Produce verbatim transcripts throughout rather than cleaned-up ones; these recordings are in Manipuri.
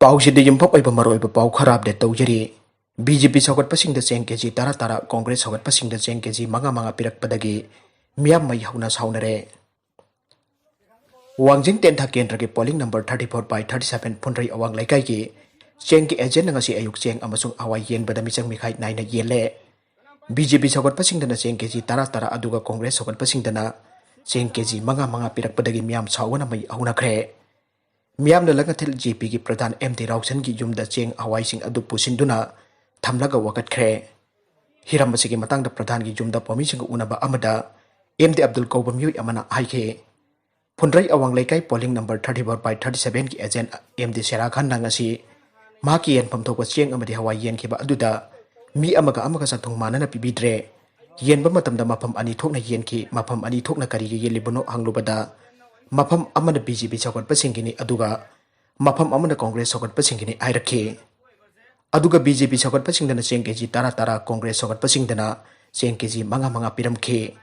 ꯄꯥꯎꯁꯤꯗ ꯌꯨꯝꯐꯝ ꯑꯣꯏꯕ ꯃꯔꯨꯑꯣꯏꯕ ꯄꯥꯎ ꯈꯔ ꯑꯞꯗꯦꯠ ꯇꯧꯖꯔꯤ꯫ ꯕꯤ ꯖꯦ ꯄꯤ ꯁꯧꯒꯠꯄꯁꯤꯡꯗ ꯆꯦꯡ ꯀꯦ ꯖꯤ ꯇꯔꯥ ꯇꯔꯥ, ꯀꯣꯡꯒ꯭ꯔꯦꯁ ꯁꯧꯒꯠꯄꯁꯤꯡꯗ ꯆꯦꯡ ꯀꯦ ꯖꯤ ꯃꯉꯥ ꯃꯉꯥ ꯄꯤꯔꯛꯄꯗꯒꯤ ꯃꯤꯌꯥꯝ ꯃꯩ ꯍꯧꯅ ꯁꯥꯎꯅꯔꯦ꯫ ꯋꯥꯡꯖꯤꯡ ꯇꯦꯟꯊꯥ ꯀꯦꯟꯗ꯭ꯔꯒꯤ polling number thirty four by thirty seven ꯐꯨꯟꯗ꯭ꯔꯩ ꯑꯋꯥꯡ ꯂꯩꯀꯥꯏꯒꯤ ꯆꯦꯡꯒꯤ ꯑꯦꯖꯦꯟꯅ ꯉꯁꯤ ꯑꯌꯨꯛ ꯆꯦꯡ ꯑꯃꯁꯨꯡ ꯍꯋꯥꯏ ꯌꯦꯟꯕꯗ ꯃꯤꯆꯪ ꯃꯤꯈꯥꯏ ꯅꯥꯏꯅ ꯌꯦꯜꯂꯦ꯫ ꯕꯤ ꯖꯦ ꯄꯤ ꯁꯧꯒꯠꯄꯁꯤꯡꯗꯅ ꯆꯦꯡ ꯀꯦ ꯖꯤ ꯇꯔꯥ ꯇꯔꯥ, ꯑꯗꯨꯒ ꯀꯣꯡꯒ꯭ꯔꯦꯁ ꯁꯧꯒꯠꯄꯁꯤꯡꯗꯅ ꯆꯦꯡ ꯀꯦ ꯖꯤ ꯃꯉꯥ ꯃꯉꯥ ꯄꯤꯔꯛꯄꯗꯒꯤ ꯃꯤꯌꯥꯝ ꯁꯥꯎꯕꯅ ꯃꯩ ꯍꯧꯅꯈ꯭ꯔꯦ꯫ ꯃꯤꯌꯥꯝꯅ ꯂꯪꯉꯊꯦꯜ ꯖꯦ ꯄꯤꯒꯤ ꯄ꯭ꯔꯙꯥꯟ ꯑꯦꯝ ꯗꯤ ꯔꯥꯎꯁꯟꯒꯤ ꯌꯨꯝꯗ ꯆꯦꯡ ꯍꯋꯥꯏꯁꯤꯡ ꯑꯗꯨ ꯄꯨꯁꯤꯟꯗꯨꯅ ꯊꯝꯂꯒ ꯋꯥꯀꯠꯈ꯭ꯔꯦ꯫ ꯍꯤꯔꯝ ꯑꯁꯤꯒꯤ ꯃꯇꯥꯡꯗ ꯄ꯭ꯔꯙꯥꯟꯒꯤ ꯌꯨꯝꯗ ꯄꯥꯎꯃꯤꯁꯤꯡꯒ ꯎꯅꯕ ꯑꯃꯗ ꯑꯦꯝ ꯗꯤ ꯑꯕꯗꯨꯜ ꯀꯧꯕ ꯃꯤꯑꯣꯏ ꯑꯃꯅ ꯍꯥꯏꯈꯤ, ꯐꯨꯟꯗ꯭ꯔꯩ ꯑꯋꯥꯡ ꯂꯩꯀꯥꯏ polling number thirty four by thirty sevenꯒꯤ ꯑꯦꯖꯦꯟ ꯑꯦꯝ ꯗꯤ ꯁꯦꯔꯥ ꯈꯥꯟꯅ ꯉꯁꯤ ꯃꯍꯥꯛꯀꯤ ꯌꯦꯟꯐꯝ ꯊꯣꯛꯄ ꯆꯦꯡ ꯑꯃꯗꯤ ꯍꯋꯥꯏ ꯌꯦꯟꯈꯤꯕ ꯑꯗꯨꯗ ꯃꯤ ꯑꯃꯒ ꯑꯃꯒ ꯆꯥꯛꯊꯨꯡ ꯃꯥꯟꯅꯅ ꯄꯤꯕꯤꯗ꯭ꯔꯦ꯫ ꯌꯦꯟꯕ ꯃꯇꯝꯗ ꯃꯐꯝ ꯑꯅꯤ ꯊꯣꯛꯅ ꯌꯦꯟꯈꯤ꯫ ꯃꯐꯝ ꯑꯅꯤ ꯊꯣꯛꯅ ꯀꯔꯤꯒꯤ ꯌꯦꯜꯂꯤꯕꯅꯣ ꯍꯪꯂꯨꯕꯗ, ꯃꯐꯝ ꯑꯃꯅ ꯕꯤ ꯖꯦ ꯄꯤ ꯁꯧꯒꯠꯄꯁꯤꯡꯒꯤꯅꯤ, ꯑꯗꯨꯒ ꯃꯐꯝ ꯑꯃꯅ ꯀꯣꯡꯒ꯭ꯔꯦꯁ ꯁꯧꯒꯠꯄꯁꯤꯡꯒꯤꯅꯤ ꯍꯥꯏꯔꯛꯈꯤ꯫ ꯑꯗꯨꯒ ꯕꯤ ꯖꯦ ꯄꯤ ꯁꯧꯒꯠꯄꯁꯤꯡꯗꯅ ꯆꯦꯡ ꯀꯦ ꯖꯤ ꯇꯔꯥ ꯇꯔꯥ, ꯀꯣꯡꯒ꯭ꯔꯦꯁ ꯁꯧꯒꯠꯄꯁꯤꯡꯗꯅ ꯆꯦꯡ ꯀꯦ ꯖꯤ ꯃꯉꯥ ꯃꯉꯥ ꯄꯤꯔꯝꯈꯤ꯫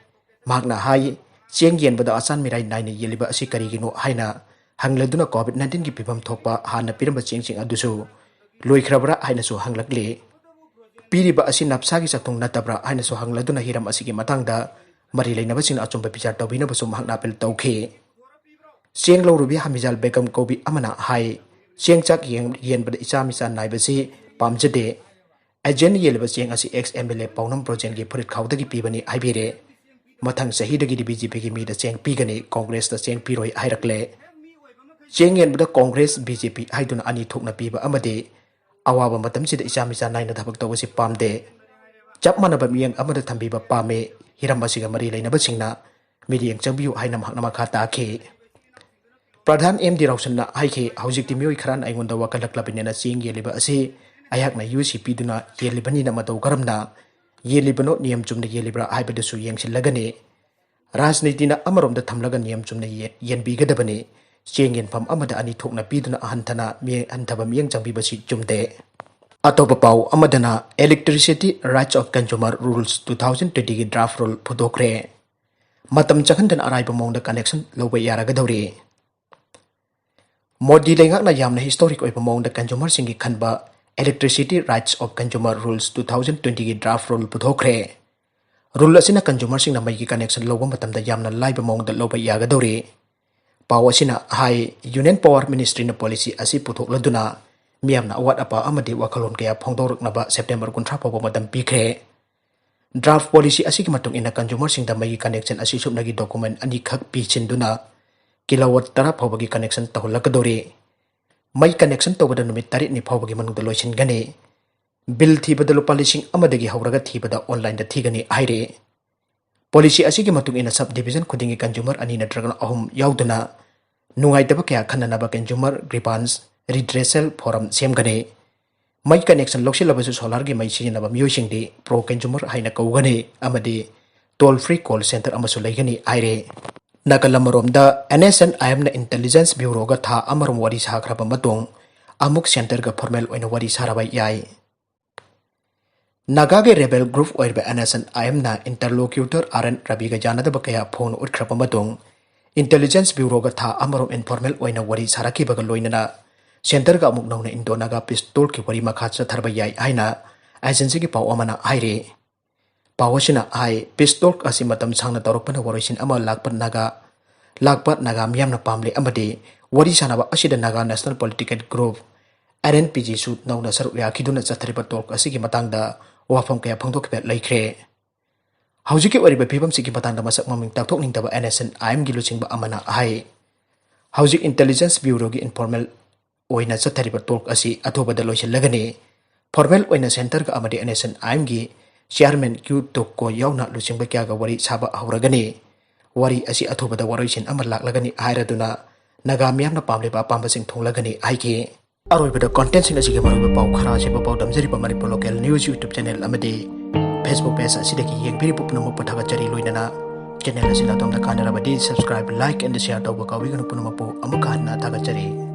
ꯃꯍꯥꯛꯅ ꯍꯥꯏ, ꯆꯦꯡ ꯌꯦꯟꯕꯗ ꯑꯆꯥꯟ ꯃꯤꯔꯥꯏ ꯅꯥꯏꯅ ꯌꯦꯜꯂꯤꯕ ꯑꯁꯤ ꯀꯔꯤꯒꯤꯅꯣ ꯍꯥꯏꯅ ꯍꯪꯂꯗꯨꯅ COVID nineteenꯒꯤ ꯐꯤꯕꯝ ꯊꯣꯛꯄ ꯍꯥꯟꯅ ꯄꯤꯔꯝꯕ ꯆꯦꯡꯁꯤꯡ ꯑꯗꯨꯁꯨ ꯂꯣꯏꯈ꯭ꯔꯕ꯭ꯔꯥ ꯍꯥꯏꯅꯁꯨ ꯍꯪꯂꯛꯂꯤ꯫ ꯄꯤꯔꯤꯕ ꯑꯁꯤ ꯅꯞꯁꯥꯒꯤ ꯆꯥꯛꯊꯨꯡ ꯅꯠꯇꯕ꯭ꯔꯥ ꯍꯥꯏꯅꯁꯨ ꯍꯪꯂꯗꯨꯅ ꯍꯤꯔꯝ ꯑꯁꯤꯒꯤ ꯃꯇꯥꯡꯗ ꯃꯔꯤ ꯂꯩꯅꯕꯁꯤꯡꯅ ꯑꯆꯨꯝꯕ ꯕꯤꯆꯥꯔ ꯇꯧꯕꯤꯅꯕꯁꯨ ꯃꯍꯥꯛꯅ ꯑꯄꯤꯜ ꯇꯧꯈꯤ꯫ ꯆꯦꯡ ꯂꯧꯔꯨꯕꯤ ꯍꯃꯤꯖꯥꯜ ꯕꯦꯒꯝ ꯀꯧꯕꯤ ꯑꯃꯅ ꯍꯥꯏ, ꯆꯦꯡ ꯆꯥꯛ ꯌꯦꯟ-, ꯌꯦꯟꯕꯗ ꯏꯆꯥ ꯃꯤꯆꯥ ꯅꯥꯏꯕꯁꯤ ꯄꯥꯝꯖꯗꯦ꯫ ꯑꯦꯖꯦꯟ ꯌꯦꯜꯂꯤꯕ ꯆꯦꯡ ꯑꯁꯤ ex M L A ꯄꯥꯎꯅꯝ ꯕ꯭ꯔꯣꯖꯦꯟꯒꯤ ꯐꯨꯔꯤꯠ ꯈꯥꯎꯗꯒꯤ ꯄꯤꯕꯅꯤ ꯍꯥꯏꯕꯤꯔꯦ꯫ ꯃꯊꯪ ꯆꯍꯤꯗꯒꯤꯗꯤ ꯕꯤ ꯖꯦ ꯄꯤꯒꯤ ꯃꯤꯗ ꯆꯦꯡ ꯄꯤꯒꯅꯤ, ꯀꯣꯡꯒ꯭ꯔꯦꯁꯇ ꯆꯦꯡ ꯄꯤꯔꯣꯏ ꯍꯥꯏꯔꯛꯂꯦ꯫ ꯆꯦꯡ ꯌꯦꯟꯕꯗ ꯀꯣꯡꯒ꯭ꯔꯦꯁ, ꯕꯤ ꯖꯦ ꯄꯤ ꯍꯥꯏꯗꯨꯅ ꯑꯅꯤ ꯊꯣꯛꯅ ꯄꯤꯕ ꯑꯃꯗꯤ ꯑꯋꯥꯕ ꯃꯇꯝꯁꯤꯗ ꯏꯆꯥ ꯃꯤꯆꯥ ꯅꯥꯏꯅ ꯊꯕꯛ ꯇꯧꯕꯁꯤ ꯄꯥꯝꯗꯦ꯫ ꯆꯞ ꯃꯥꯟꯅꯕ ꯃꯤꯠꯌꯦꯡ ꯑꯃꯗ ꯊꯝꯕꯤꯕ ꯄꯥꯝꯃꯤ꯫ ꯍꯤꯔꯝ ꯑꯁꯤꯒ ꯃꯔꯤ ꯂꯩꯅꯕꯁꯤꯡꯅ ꯃꯤꯠꯌꯦꯡ ꯆꯪꯕꯤꯌꯨ ꯍꯥꯏꯅ ꯃꯍꯥꯛꯅ ꯃꯈꯥ ꯇꯥꯈꯤ꯫ ꯄ꯭ꯔꯙꯥꯟ ꯑꯦꯝ ꯗꯤ ꯔꯥꯎꯁꯟꯅ ꯍꯥꯏꯈꯤ, ꯍꯧꯖꯤꯛꯇꯤ ꯃꯤꯑꯣꯏ ꯈꯔꯅ ꯑꯩꯉꯣꯟꯗ ꯋꯥꯀꯠꯂꯛꯂꯕꯅꯤꯅ ꯆꯦꯡ ꯌꯦꯜꯂꯤꯕ ꯑꯁꯤ ꯑꯩꯍꯥꯛꯅ ꯌꯨ ꯁꯤ ꯄꯤꯗꯨꯅ ꯌꯦꯜꯂꯤꯕꯅꯤꯅ ꯃꯇꯧ ꯀꯔꯝꯅ ꯌꯦꯜꯂꯤꯕꯅꯣ, ꯅꯤꯌꯝ ꯆꯨꯝꯅ ꯌꯦꯜꯂꯤꯕ꯭ꯔꯥ ꯍꯥꯏꯕꯗꯨꯁꯨ ꯌꯦꯡꯁꯤꯜꯂꯒꯅꯤ꯫ ꯔꯥꯖꯅꯤꯇꯤꯅ ꯑꯃꯔꯣꯝꯗ ꯊꯝꯂꯒ ꯅꯤꯌꯝ ꯆꯨꯝꯅ ꯌꯦ-, ꯌꯦꯟꯕꯤꯒꯗꯕꯅꯤ꯫ ꯆꯦꯡ ꯌꯦꯟꯐꯝ ꯑꯃꯗ ꯑꯅꯤ ꯊꯣꯛꯅ ꯄꯤꯗꯨꯅ ꯑꯍꯟꯊꯅ ꯃꯤꯠꯌꯦꯡ, ꯍꯟꯊꯕ ꯃꯤꯠꯌꯦꯡ ꯆꯪꯕꯤꯕꯁꯤ ꯆꯨꯝꯗꯦ꯫ ꯑꯇꯣꯞꯄ ꯄꯥꯎ ꯑꯃꯗꯅ Electricity Rights of Consumer Rules two thousand twentyꯒꯤ draft rule ꯐꯣꯡꯗꯣꯛꯈ꯭ꯔꯦ꯫ ꯃꯇꯝ ꯆꯪꯍꯟꯗꯅ ꯑꯔꯥꯏꯕ ꯃꯑꯣꯡꯗ connection ꯂꯧꯕ ꯌꯥꯔꯒꯗꯧꯔꯤ꯫ ꯃꯣꯗꯤ ꯂꯩꯉꯥꯛꯅ ꯌꯥꯝꯅ ꯍꯤꯁꯇꯣꯔꯤꯛ ꯑꯣꯏꯕ ꯃꯑꯣꯡꯗ ꯀꯟꯖꯨꯃꯔꯁꯤꯡꯒꯤ ꯈꯟꯕ Electricity Rights of Consumer Rules two thousand twenty ꯒꯤ ꯗ꯭ꯔꯥꯐ ꯔꯨꯜ ꯄꯨꯊꯣꯛꯈ꯭ꯔꯦ꯫ ꯔꯨꯜ ꯑꯁꯤꯅ ꯀꯟꯖꯨꯃꯔꯁꯤꯡꯅ ꯃꯩꯒꯤ ꯀꯅꯦꯛꯁꯟ ꯂꯧꯕ ꯃꯇꯝꯗ ꯌꯥꯝꯅ ꯂꯥꯏꯕ ꯃꯑꯣꯡꯗ ꯂꯧꯕ ꯌꯥꯒꯗꯧꯔꯤ꯫ ꯄꯥꯎ ꯑꯁꯤꯅ ꯍꯥꯏ, ꯌꯨꯅꯤꯌꯟ ꯄꯥꯋꯔ ꯃꯤꯅꯤꯁꯇ꯭ꯔꯤꯅ ꯄꯣꯂꯤꯁꯤ ꯑꯁꯤ ꯄꯨꯊꯣꯛꯂꯗꯨꯅ ꯃꯤꯌꯥꯝꯅ ꯑꯋꯥꯠ ꯑꯄꯥ ꯑꯃꯗꯤ ꯋꯥꯈꯜꯂꯣꯟ ꯀꯌꯥ ꯐꯣꯡꯗꯣꯔꯛꯅꯕ ꯁꯦꯞꯇꯦꯝꯕꯔ ꯀꯨꯟꯊ꯭ꯔꯥ ꯐꯥꯎꯕ ꯃꯇꯝ ꯄꯤꯈ꯭ꯔꯦ꯫ ꯗ꯭ꯔꯥꯐ ꯄꯣꯂꯤꯁꯤ ꯑꯁꯤꯒꯤ ꯃꯇꯨꯡ ꯏꯟꯅ ꯀꯟꯖꯨꯃꯔꯁꯤꯡꯗ ꯃꯩꯒꯤ ꯀꯅꯦꯛꯁꯟ ꯑꯁꯤ ꯁꯨꯞꯅꯒꯤ ꯗꯣꯀꯨꯃꯦꯟ ꯑꯅꯤꯈꯛ ꯄꯤꯁꯤꯟꯗꯨꯅ ꯀꯤꯂꯣꯋꯥꯠ ꯇꯔꯥ ꯐꯥꯎꯕꯒꯤ ꯀꯅꯦꯛꯁꯟ ꯇꯧꯍꯜꯂꯛꯀꯗꯧꯔꯤ꯫ ꯃꯩ ꯀꯅꯦꯛꯁꯟ ꯇꯧꯕꯗ ꯅꯨꯃꯤꯠ ꯇꯔꯦꯠꯅꯤ ꯐꯥꯎꯕꯒꯤ ꯃꯅꯨꯡꯗ ꯂꯣꯏꯁꯤꯟꯒꯅꯤ꯫ ꯕꯤꯜ ꯊꯤꯕꯗ ꯂꯨꯄꯥ ꯂꯤꯁꯤꯡ ꯑꯃꯗꯒꯤ ꯍꯧꯔꯒ ꯊꯤꯕꯗ ꯑꯣꯟꯂꯥꯏꯟꯗ ꯊꯤꯒꯅꯤ ꯍꯥꯏꯔꯤ꯫ ꯄꯣꯂꯤꯁꯤ ꯑꯁꯤꯒꯤ ꯃꯇꯨꯡ ꯏꯟꯅ ꯁꯕ ꯗꯤꯕꯤꯖꯟ ꯈꯨꯗꯤꯡꯒꯤ ꯀꯟꯖꯨꯃꯔ ꯑꯅꯤ ꯅꯠꯇ꯭ꯔꯒꯅ ꯑꯍꯨꯝ ꯌꯥꯎꯗꯨꯅ ꯅꯨꯡꯉꯥꯏꯇꯕ ꯀꯌꯥ ꯈꯟꯅꯅꯕ ꯀꯟꯖꯨꯃꯔ ꯒ꯭ꯔꯤꯚꯥꯟꯁ ꯔꯤꯗ꯭ꯔꯦꯁꯦꯜ ꯐꯣꯔꯝ ꯁꯦꯝꯒꯅꯤ꯫ ꯃꯩ ꯀꯅꯦꯛꯁꯟ ꯂꯧꯁꯤꯜꯂꯕꯁꯨ ꯁꯣꯂꯥꯔꯒꯤ ꯃꯩ ꯁꯤꯖꯤꯟꯅꯕ ꯃꯤꯑꯣꯏꯁꯤꯡꯗꯤ ꯄ꯭ꯔꯣ ꯀꯟꯖꯨꯃꯔ ꯍꯥꯏꯅ ꯀꯧꯒꯅꯤ ꯑꯃꯗꯤ ꯇꯣꯜ ꯐ꯭ꯔꯤ ꯀꯣꯜ ꯁꯦꯟꯇꯔ ꯑꯃꯁꯨ ꯂꯩꯒꯅꯤ ꯍꯥꯏꯔꯦ꯫ ꯅꯥꯀꯜ ꯑꯃꯔꯣꯝꯗ, ꯑꯦꯟ ꯑꯦꯁ ꯑꯦꯟ ꯑꯥꯏ ꯑꯦꯝꯅ ꯏꯟꯇꯦꯂꯤꯖꯦꯟꯁ ꯕ꯭ꯌꯨꯔꯣꯒ ꯊꯥ ꯑꯃꯔꯣꯝ ꯋꯥꯔꯤ ꯁꯥꯈ꯭ꯔꯕ ꯃꯇꯨꯡ ꯑꯃꯨꯛ ꯁꯦꯟꯇꯔꯒ ꯐꯣꯔꯃꯦꯜ ꯑꯣꯏꯅ ꯋꯥꯔꯤ ꯁꯥꯔꯕ ꯌꯥꯏ꯫ ꯅꯥꯒꯥꯒꯤ ꯔꯦꯕꯦꯜ ꯒ꯭ꯔꯨꯞ ꯑꯣꯏꯔꯤꯕ ꯑꯦꯟ ꯑꯦꯁ ꯑꯦꯟ ꯑꯥꯏ ꯑꯦꯝꯅ ꯏꯟꯇꯔꯂꯣꯀ꯭ꯌꯨꯇꯔ ꯑꯥꯔ ꯑꯦꯟ ꯔꯕꯤꯒ ꯌꯥꯅꯗꯕ ꯀꯌꯥ ꯐꯣꯡꯅ ꯎꯠꯈ꯭ꯔꯕ ꯃꯇꯨꯡ, ꯏꯟꯇꯦꯂꯤꯖꯦꯟꯁ ꯕ꯭ꯌꯨꯔꯣꯒ ꯊꯥ ꯑꯃꯔꯣꯝ ꯏꯟꯐꯣꯔꯃꯦꯜ ꯑꯣꯏꯅ ꯋꯥꯔꯤ ꯁꯥꯔꯛꯈꯤꯕꯒ ꯂꯣꯏꯅꯅ ꯁꯦꯟꯇꯔꯒ ꯑꯃꯨꯛ ꯅꯧꯅ ꯏꯟꯗꯣ ꯅꯥꯒꯥ ꯄꯤꯁ ꯇꯣꯜꯀꯤ ꯋꯥꯔꯤ ꯃꯈꯥ ꯆꯠꯊꯔꯕ ꯌꯥꯏ ꯍꯥꯏꯅ ꯑꯦꯖꯦꯟꯁꯤꯒꯤ ꯄꯥꯎ ꯑꯃꯅ ꯍꯥꯏꯔꯤ꯫ ꯄꯥꯎ ꯑꯁꯤꯅ ꯍꯥꯏ, ꯄꯤꯁ ꯇꯣꯜꯛ ꯑꯁꯤ ꯃꯇꯝ ꯁꯥꯡꯅ ꯇꯧꯔꯛꯄꯅ ꯋꯥꯔꯣꯏꯁꯤꯟ ꯑꯃ ꯂꯥꯛꯄ ꯅꯥꯒꯥ, ꯂꯥꯛꯄ ꯅꯥꯒꯥ ꯃꯤꯌꯥꯝꯅ ꯄꯥꯝꯂꯦ ꯑꯃꯗꯤ ꯋꯥꯔꯤ ꯁꯥꯟꯅꯕ ꯑꯁꯤꯗ Naga national political group, N N P ꯖꯤꯁꯨ ꯅꯧꯅ ꯁꯔꯨꯛ ꯌꯥꯈꯤꯗꯨꯅ ꯆꯠꯊꯔꯤꯕ ꯇꯣꯜꯛ ꯑꯁꯤꯒꯤ ꯃꯇꯥꯡꯗ ꯋꯥꯐꯝ ꯀꯌꯥ ꯐꯣꯡꯗꯣꯛꯈꯤꯕ ꯂꯩꯈ꯭ꯔꯦ꯫ ꯍꯧꯖꯤꯛꯀꯤ ꯑꯣꯏꯔꯤꯕ ꯐꯤꯕꯝꯁꯤꯒꯤ ꯃꯇꯥꯡꯗ ꯃꯁꯛ ꯃꯃꯤꯡ ꯇꯥꯛꯊꯣꯛꯅꯤꯡꯗꯕ ꯑꯦꯟ ꯑꯦꯁ ꯑꯦꯟ ꯑꯥꯏ ꯑꯦꯝꯒꯤ ꯂꯨꯆꯤꯡꯕ ꯑꯃꯅ ꯍꯥꯏ, ꯍꯧꯖꯤꯛ ꯏꯟꯇꯦꯂꯤꯖꯦꯟꯁ ꯕ꯭ꯌꯨꯔꯣꯒꯤ ꯏꯟꯐꯣꯔꯃꯦꯜ ꯑꯣꯏꯅ ꯆꯠꯊꯔꯤꯕ ꯇꯣꯜꯛ ꯑꯁꯤ ꯑꯊꯨꯕꯗ ꯂꯣꯏꯁꯤꯜꯂꯒꯅꯤ꯫ ꯐꯣꯔꯃꯦꯜ ꯑꯣꯏꯅ ꯁꯦꯟꯇꯔꯒ ꯑꯃꯗꯤ ꯑꯦꯟ ꯑꯦꯁ ꯑꯦꯟ ꯑꯥꯏ ꯑꯦꯝꯒꯤ ꯆꯤꯌꯥꯔꯃꯦꯟ ꯀ꯭ꯌꯨ ꯇꯣꯛꯀꯣ ꯌꯥꯎꯅ ꯂꯨꯆꯤꯡꯕ ꯀꯌꯥꯒ ꯋꯥꯔꯤ ꯁꯥꯕ ꯍꯧꯔꯒꯅꯤ꯫ ꯋꯥꯔꯤ ꯑꯁꯤ ꯑꯊꯨꯕꯗ ꯋꯥꯔꯣꯏꯁꯤꯟ ꯑꯃ ꯂꯥꯛꯂꯒꯅꯤ ꯍꯥꯏꯔꯗꯨꯅ ꯅꯥꯒꯥ ꯃꯤꯌꯥꯝꯅ ꯄꯥꯝꯂꯤꯕ ꯑꯄꯥꯝꯕꯁꯤꯡ ꯊꯨꯡꯂꯒꯅꯤ ꯍꯥꯏꯈꯤ꯫ ꯑꯔꯣꯏꯕꯗ ꯀꯣꯟꯇꯦꯟꯁꯤꯡ ꯑꯁꯤꯒꯤ ꯃꯔꯨꯑꯣꯏꯕ ꯄꯥꯎ ꯈꯔ ꯑꯁꯤꯕꯨ ꯄꯥꯎꯗꯝꯖꯔꯤꯕ Manipur local news YouTube channel ꯑꯃꯗꯤ ꯐꯦꯁꯕꯨꯛ ꯄꯦꯖ ꯑꯁꯤꯗꯒꯤ ꯌꯦꯡꯕꯤꯔꯤꯕ ꯄꯨꯝꯅꯃꯛꯄꯨ ꯊꯥꯒꯠꯆꯔꯤ꯫ ꯂꯣꯏꯅꯅ ꯆꯦꯅꯦꯜ ꯑꯁꯤꯅ ꯑꯗꯣꯝꯗ ꯀꯥꯟꯅꯔꯕꯗꯤ subscribe, like and share ꯇꯧꯕ ꯀꯥꯎꯕꯤꯒꯅꯨ꯫ ꯄꯨꯝꯅꯃꯛꯄꯨ ꯑꯃꯨꯛꯀ ꯍꯟꯅ ꯊꯥꯒꯠꯆꯔꯤ꯫